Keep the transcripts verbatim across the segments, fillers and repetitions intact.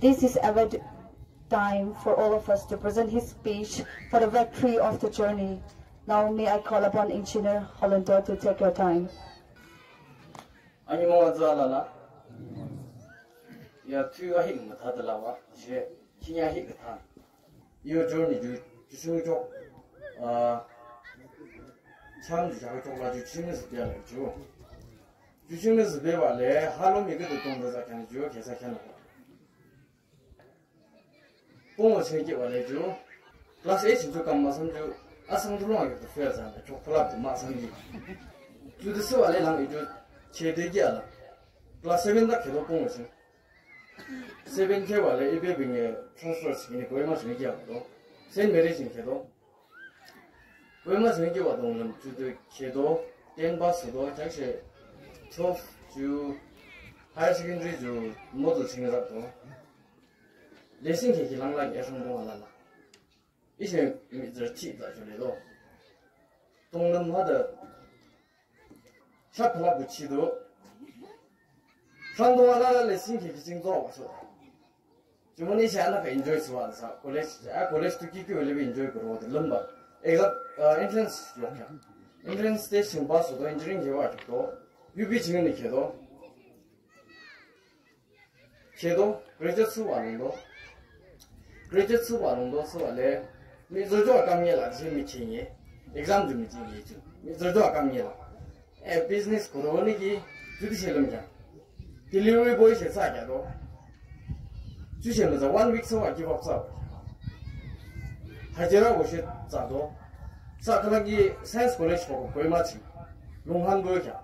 This is a time for all of us to present his speech for the victory of the journey. Now may I call upon Engineer Hollindo to take your time. Animo aza lala. Ya tu ahi mata dalawa. Je, kini ahi kata. Yo journey ju, ju sung jo. Ah, cham ju ja jo la ju chim ne zbia la ju. Ju chim ne zbia wa le, halo mi ke de tong de za kan ju, ke sa kan. Pung wa cheng ke wa le ju. Class eight ju kam ma sam ju. Asang ju long ke de fail za, chok pala de ma sam ji. Ju de so wa le lang ju, che de ya la. Class seven da ke do pung wa cheng. Seven ke wa le, ibe bing e transfer sing ni Kohima sing ke do. Saint Mary sing ke do. Kohima sing ke wa dong lam ju de ke do. Ten pass do, tak she twelve ju higher secondary ju model sing ra do. Le sing ke ki lang la ke shong dong la la. I she mi zhe chi da ju le do. Dong lam ha de. Sha pala bu chi do. Shang dong la la le sing ke ki sing do wa so. Jumonü she anaka enjoy thsüba sa, college, a college tu ki ki wele enjoy kuro de lümba. Exam, uh, entrance yo kya. Entrance test ching pass to engineering ke wa to. U B ching ni ke do. Ke do, graduate thsüba lung do. Graduate thsüba lung do thsüba le. Mi zo jo kam ye la, je mi ching ye. Exam ju mi ching ye ju. Mi zo jo kam ye la. E business kuro ni ki, ju di she lüm kya. Delivery boy she sa kya do. Ju she lüm sa one week sa wa give up sa. Hajira wo she sa do. Sa kala ki science college ko ko ma chi. Lung han bo kya.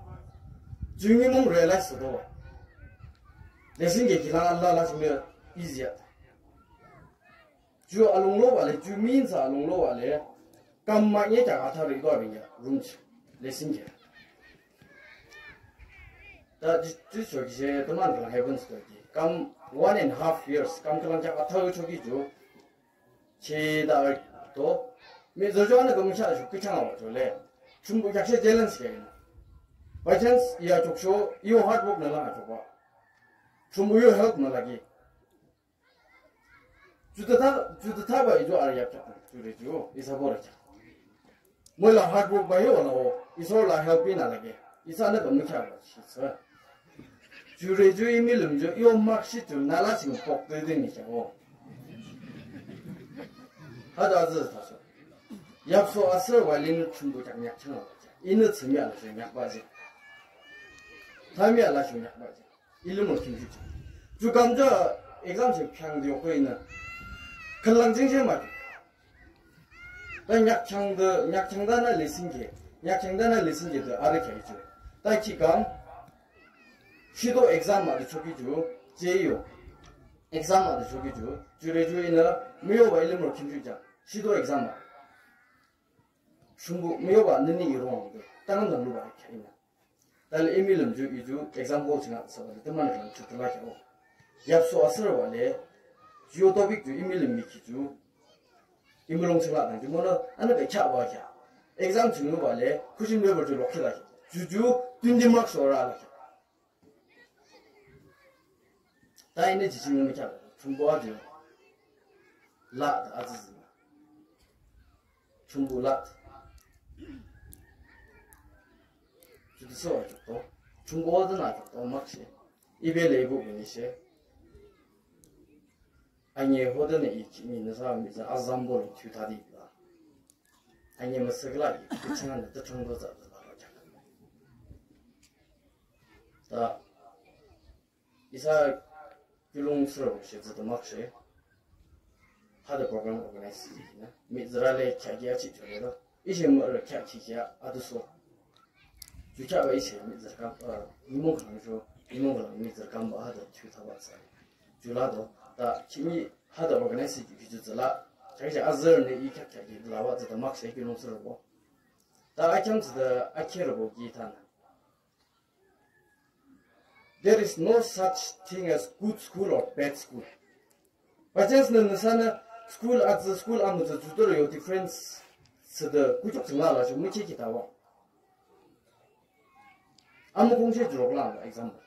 Ju ni mung realize do. Le sing ke ki la la la sing easy ya. Ju alung lo wa le, ju min sa alung lo wa le, kam ma nye kya ka thari do bing ya, room chi, le sing ke. Ta ju, ju cho ki she, ta man ka heaven sto ki. Kam one and half years, kam ka lang kya ka thari cho ki ju. Che da to, mi zo jo na ka mu cha ju ki cha wa cho le. Chum bu kya she challenge ke na. By chance, ya chok sho, yo hard work na la chok ba. Chum bu yo help na la ki. Ju ta ta, ju ta ta ba i ju ar yap chak, ju re ju, isa bo re chak. Mo la hard work ba yo la o, iso la help in ala ke, isa ne ba mi chak ba shi sa. Ju re ju i mi lum ju, yo mark sheet ju na la sing pok de de ni chak o. Ha da zi ta so. Yap so a sir wa lin chum bu chak nyak chang la chak. I ne tsi mi ala shi nyak ba zi. Ta mi ala shi nyak ba zi. Ilimro ching ching. Ju kam ja exam ching phyang de yokwe ina. Khalang ching ching ma. Ta nyak chang de, nyak chang da na le sing ke. Nyak chang da na le sing ke de are kya ichu. Ta ki kam. Shido exam ma de choki ju. Je yo. Exam ma de choki ju. Ju re ju ina. Miyo ba ilimro ching ching ja. Shido exam ma. Shumbu miyo ba nini irong de. Ta ngam dang lu ba kya ina. Tale imi lüm ju i ju example ching a sa le teman kan chu tala kya o. Yap so a sir wa le. Ju topic ju imi lüm mi ki ju. Imi long ching la dang ju mo na ana be kya wa kya. Exam ching lu wa le. Question paper ju lo ki la. Ju ju twenty marks or la kya. Ta ine ji ching mi kya. Chungbo a ju. La da a zi zi. Chungbo lat. Ju de so a ju to. Chungbo de na ju to mak shi. Ibe le bu ni shi. Anye ho de ne i chi ni na sa mi za a zam bo le chu ta di la. Anye ma se la i ki chang de chang do za de la ja. Ta Isa kilung suro shi zü tümak shi. Ha de program organize shi na. Mi züra le kya kya chi chore do. Ishi mo re kya chi kya adu so. Ju kya ba ishi mi züra kam, uh, nimung kang shu, nimung kang mi züra kam ba ha de chu ta ba sa. Ju la do, ta chi mi ha de organize shi ju zü la. Kya kya azür ne i kya kya ki la wa zü tümak shi kilung suro bo. Ta a kyam zü de a kere bo ki ta na. There is no such thing as good school or bad school. By chance nü nüsa nü school atsü school amütsü tutor yo difference sede kuchuk sing la la shu müche ki tawa. Amü kong she jurok la example.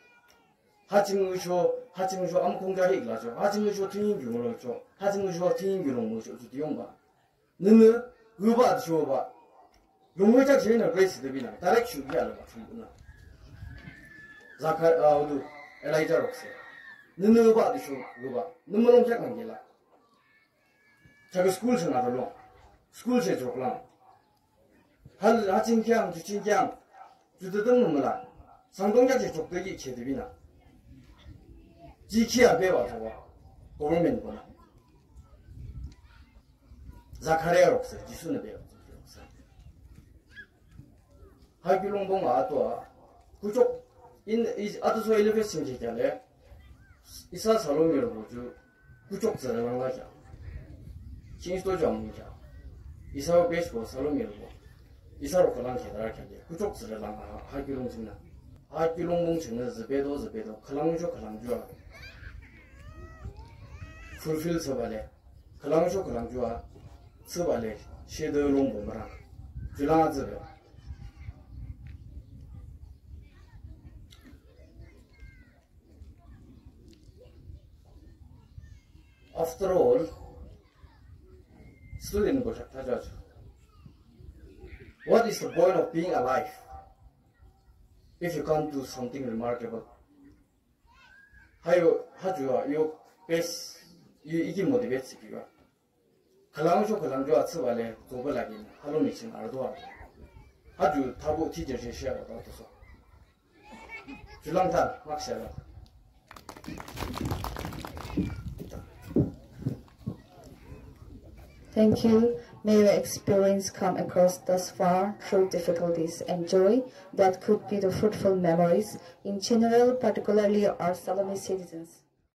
Ha ching ngüsho, ha ching ngüsho amükhung ja hik lachoh. Ha ching ngüsho thüning kiulongchoh. Ha ching ngüsho thüning kiulongchoh. Ju tüyungba. Nünü, ngüba tüshoba. Lungwe chak shenü grace de binü. Direct shuh ya la Thrünpuhnü. Zakar, ah, udu, Elijah rokse. Nünü ngüba tüsho, ngüba. Nü mülung chak nangkela. Chakü school shenü rolo. School she chok lang. Hal, ha ching kiang, ju ching kiang. Ju de deng mümüla. Sangdong jak she chok de yi che de binü. Ji kia beba thawa. Government konü. Zakaria rokse, Jisunü beba rokse. Ha kiulongbong a ato a. Kuchok, in, is, ato so elevation che kya le. Isa Salome rokbo ju. Kuchok tsüre lang la kya. Chinsto jam kya. Isa wo base ko Salome rokbo. Isa rok khülang kya dara kya le. Kuchok tsüre lang ha, ha kiulong chingnü. Ha kiulongbong chingnü zübedo zübedo. Khülang cho khülang cho a. Fulfill thsüba le. Khülang cho khülang cho a. Thsüba le. Shede longbo mürang. Ju lang a zübe. After all, student ko shak thacha cho. What is the point of being alive if you can't do something remarkable? Hayo, ha ju a, yo, best, yo, iki motivate thsüki ba. Khülang cho khülang cho a thsüba le, zoba lagi, ha lomi ching ardo a. Ha ju thabu teacher she share ba to so. Ju lang tha, mak share ba. Thank you. May your experience come across thus far through difficulties and joy that could be the fruitful memories in general, particularly our Salome citizens.